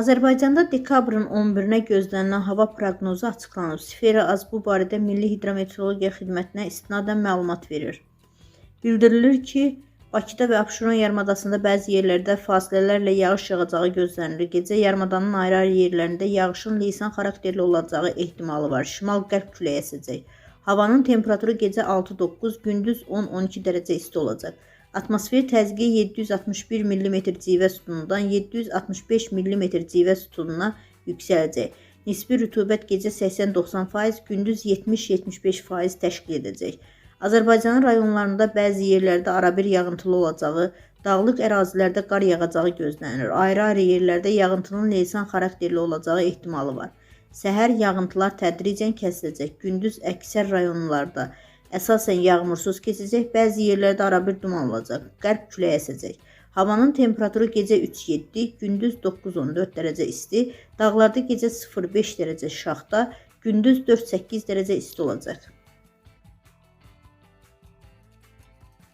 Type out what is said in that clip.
Azərbaycanda dekabrın 11-nə gözlənilən hava proqnozu açıqlanıb. Sfera Az bu barədə Milli Hidrometeorologiya Xidmətinə istinadən məlumat verir. Bildirilir ki, Bakıda və Abşeron yarımadasında bəzi yerlərdə fasilələrlə yağış yağacağı gözlənilir. Gecə yarımadanın ayrı-ayrı yerlərində yağışın leysan xarakterli olacağı ehtimalı var. Şimal-qərb küləyi əsəcək. Havanın temperaturu gecə 6-9, gündüz 10-12 dərəcə isti olacaq. Atmosfer təzyiqi 761 mm civə sütunundan 765 mm civə sütununa yüksələcək. Nisbi rütubət gecə 80-90%, gündüz 70-75% təşkil edəcək. Azərbaycanın rayonlarında bəzi yerlərdə arabir yağıntılı olacağı, dağlıq ərazilərdə qar yağacağı gözlənilir. Ayrı-ayrı yerlərdə yağıntının leysan xarakterli olacağı ehtimalı var. Səhər yağıntılar tədricən kəsiləcək. Gündüz əksər rayonlarda əsasən yağmursuz keçəcək, bəzi yerlərdə arabir duman olacaq. Qərb küləyi əsəcək. Havanın temperaturu gecə 3-7, gündüz 9-14 dərəcə isti, dağlarda gecə 0-5 dərəcə şaxta, gündüz 4-8 dərəcə isti olacaq.